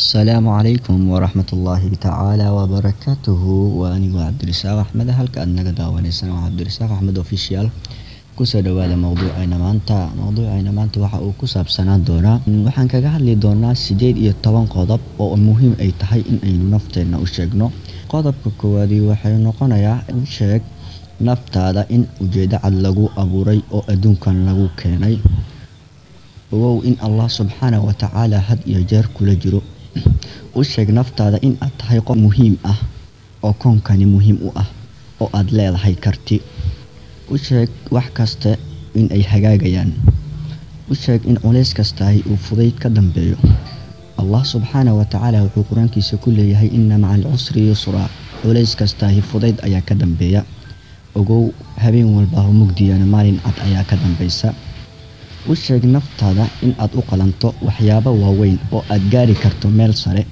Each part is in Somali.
Asalaamu calaykum waraxmatullaahi tacaala wabarakaatuhu. Waa anigoo Cabdirasaaq Axmed. Halka aad naga daawanaysaan waa Cabdirasaaq Axmed Official. Kusoo dhawaada mowduuceena maanta. Mowduuceena maanta waxa uu ku saabsanaan doonaa, waxaan kaga hadli doonaa 18 qodob oo muhiim ay tahay in aynu nafteena u sheegno. Qodobka koowaadi waxay noqonayaa: u sheeg naftaada in ujeedo cad lagu abuuray oo adduunkan lagu keenay. Ogow in Allah subxaana wa tacaala had iyo jeer kula jiro. U sheeg naftaada in aad tahay qof muhiim ah oo koonkani muhiim u ah oo aad leedahay karti. U sheeg wax kasta in ay hagaagayaan. U sheeg in culays kastaahi uu fudayd ka dambeeyo. Allah subxaana wa tacaala wuxuu Qur-aankiisa ku leeyahay: "Inna maca alcusri yusra." Culays kastaahi fudayd ayaa ka dambeeya. Ogow, habeen walba oo mugdiyana maalin cad ayaa ka dambeysa. U sheeg naftaada in aad u qalanto waxyaabo waaweyn oo aad gaari karto meel sare.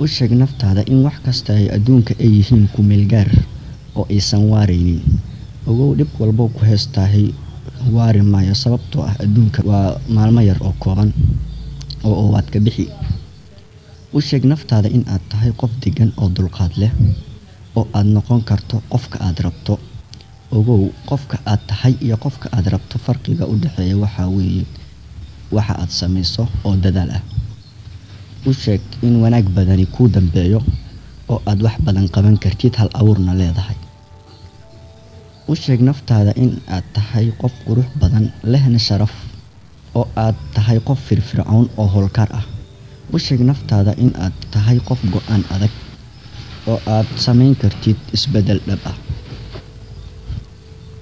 U sheeg naftaada in wax kasta ay adduunka ay yihiin ku meel gaar oo aysan waareynin. Ogow, dhib walbo ku heystaahi waari maayo, sababtoo ah adduunka waa maalmo yar oo kooban oo waad ka bixi. U sheeg naftaada in aad tahay qof degan oo dulqaad leh oo aad noqon karto qofka aad rabto. Ogow, qofka aad tahay iyo qofka aad rabto farqiga u dhexeeya waxaa weeye waxa aad samayso oo dadaal ah. U sheeg in wanaag badani kuu dambeeyo oo aad wax badan qaban kartid, hal abuurna leedahay. U sheeg naftaada in aad tahay qof qurux badan lehna sharaf oo aad tahay qof firfircoon oo howlkar ah. U sheeg naftaada in aad tahay qof go'aan adag oo aad samayn kartid isbeddel dhab ah.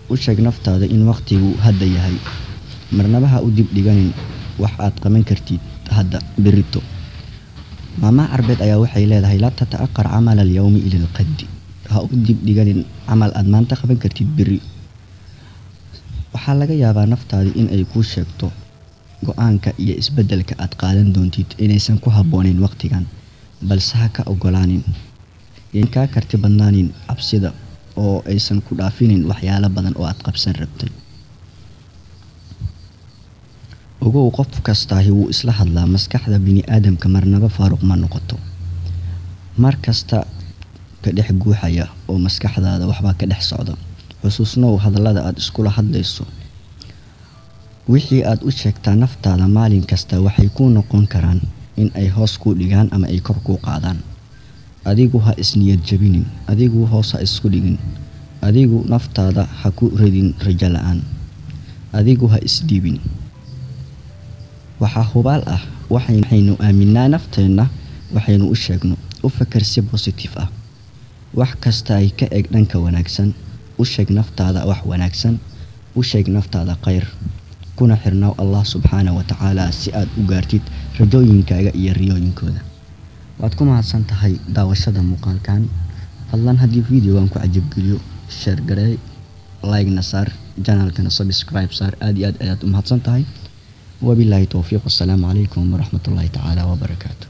U sheeg naftaada in waqtigu hadda yahay. Marnaba ha u dib dhiganin wax aad qaban kartid hadda berrito. Maahmaah Carbeed ayaa waxay leedahay: "Laa tata'akhar camal alyawmi ila alqaddi." Ha u dib dhiganin camal aad maanta qaban kartid berri. Waxaa laga yaabaa naftaada in ay kuu sheegto go'aanka iyo isbeddelka aad qaadan doontid inaysan ku habboonayn waqtigan, balse ha ka ogolaanin. Yaysan kaa karti badnaanin cabsida oo aysan ku dhaafinin waxyaalo badan oo aad qabsan rabtay. Ogow, qof kastaahi wuu isla hadlaa. Maskaxda bini'aadamka marnaba faaruq ma noqoto. Mar kasta ka dhex guuxaya oo maskaxdaada waxbaa ka dhex socda. Xusuusnow hadallada aad iskula hadlayso. Wixii aad u sheegtaa naftaada maalin kasta waxay kuu noqon karaan in ay hoos kuu dhigaan ama ay kor kuu qaadaan. Adigu ha isniyad jabinin, adigu hoos ha isku dhigin, adigu naftaada ha ku ridin rajo la'aan, adigu ha isdhiibin. Waxaa hubaal ah, waxaynu aaminaa nafteenna waxaynu u sheegno. U fakar si positive ah. Wax kasta ay ka eg dhanka wanaagsan. U sheeg naftaada wax wanaagsan. U sheeg naftaada khayr. Kuna xirnaaw Allah subxaana wa tacaala si aad u gaartid rajooyinkaaga iyo riyooyinkooda. Waad ku mahadsan tahay daawashada muuqaalkan. Fadlan haddii videogan ku cajab geliyo, share garee, like-na saar, channelkana subscribe saar. Aad iyo aad ayaad u mahadsan tahay. Wabilaahi towfiiq. Wassalaamu calaykum waraxmatullaahi tacaala wabarakaatu.